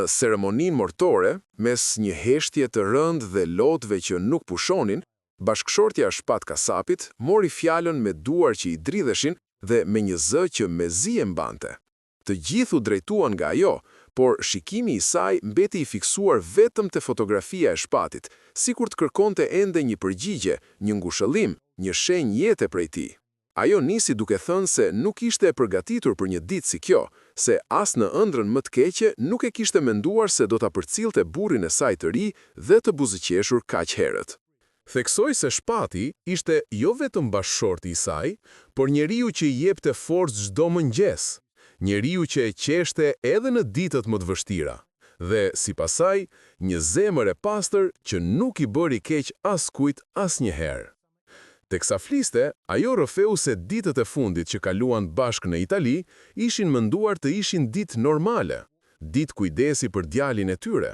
Në ceremoninë mortore, mes një heshtje të rëndë dhe lotëve që nuk pushonin, bashkëshortja e Shpat Kasapit mori fjalën me duar që i dridheshin dhe me një zë që mezi e mbante. Të gjithë u drejtuan nga ajo, por shikimi i saj mbeti i fiksuar vetëm te fotografia e Shpatit, sikur të kërkonte ende një përgjigje, një ngushëllim, një shenjë jete prej tij. Ajo nisi duke thënë se nuk ishte e përgatitur për një ditë si kjo, se as në ëndrrën më të keqe nuk e kishte menduar se do ta përcillte burrin e saj të ri dhe të buzëqeshur kaq herët. Theksoi se Shpati ishte jo vetëm bashkëshorti i saj, por njeriu që i jepte forcë çdo mëngjes, njeriu që e qeshte edhe në ditët më të vështira dhe, sipas saj, një zemër e pastër që nuk i bëri keq askujt asnjëherë. Teksa fliste, ajo rrëfeu se ditët e fundit që kaluan bashkë në Itali ishin menduar të ishin ditë normale, ditë kujdesi për djalin e tyre.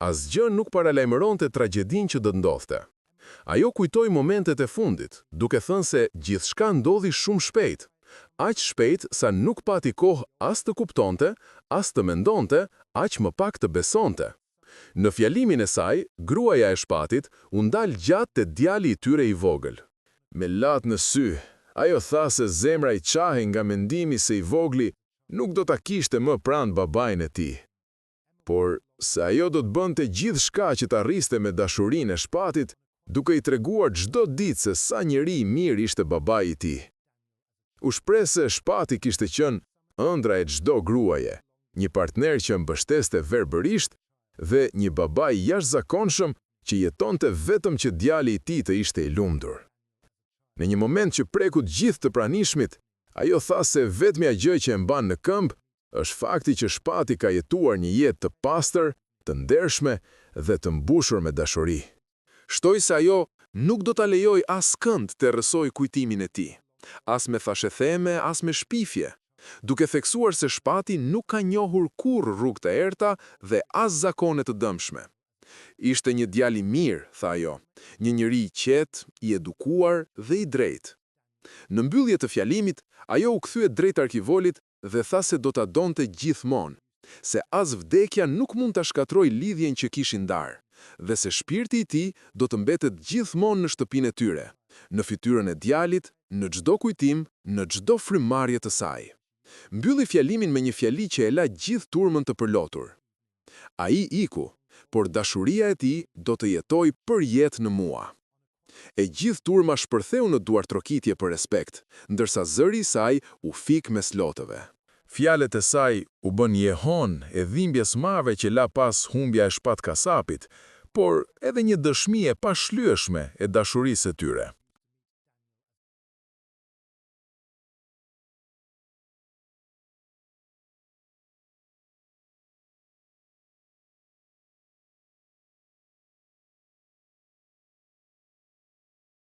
Asgjë nuk paralajmëronte tragjedinë që do të ndodhte. Ajo kujtoi momentet e fundit, duke thënë se gjithçka ndodhi shumë shpejt, aq shpejt sa nuk pati kohë as të kuptonte, as të mendonte, aq më pak të besonte. Në fjalimin e saj, gruaja e Shpatit u ndal gjatë te djali i tyre i vogël. Me lot në sy, ajo tha se zemra i çahej nga mendimi se i vogli nuk do ta kishte më pranë babain e tij. Por, se ajo do të bënte gjithçka që ta rriste me dashurinë e Shpatit, duke i treguar çdo ditë se sa njeri i mirë ishte babai i tij. U shpreh se Shpati kishte qenë ëndrra e çdo gruaje, një partner që mbështeste verbërisht dhe një baba i jashtëzakonshëm që jetonte vetëm që djali i tij të ishte i lumtur. Në një moment që preku të gjithë të pranishmit, ajo tha se e vetmja gjë që e mban në këmbë është fakti që Shpati ka jetuar një jetë të pastër, të ndershme dhe të mbushur me dashuri. Shtoi se ajo nuk do ta lejojë askënd të errësojë kujtimin e tij, as me thashetheme, as me shpifje, duke theksuar se Shpati nuk ka njohur kurrë rrugë të errëta dhe as zakone të dëmshme. Ishte një djalë i mirë, tha ajo, një njeri i qetë, i edukuar dhe i drejtë. Në mbyllje të fjalimit, ajo u kthye drejt arkivolit dhe tha se do ta donte gjithmonë, se as vdekja nuk mund ta shkatërrojë lidhjen që kishin ndarë dhe se shpirti i tij do të mbetet gjithmonë në shtëpinë e tyre, në fytyrën e djalit, në çdo kujtim, në çdo frymëmarrje të saj. Mbylli fjalimin me një fjali që e la gjithë turmën të përlotur. Ai iku, por dashuria e tij do të jetojë përjetë në mua. E gjithë turma shpërtheu në duartrokitje për respekt, ndërsa zëri i saj u fik mes lotëve. Fjalët e saj u bënë jehonë e dhimbjes së madhe që la pas humbja e Shpat Kasapit, por edhe një dëshmi e pashlyeshme e dashurisë së tyre.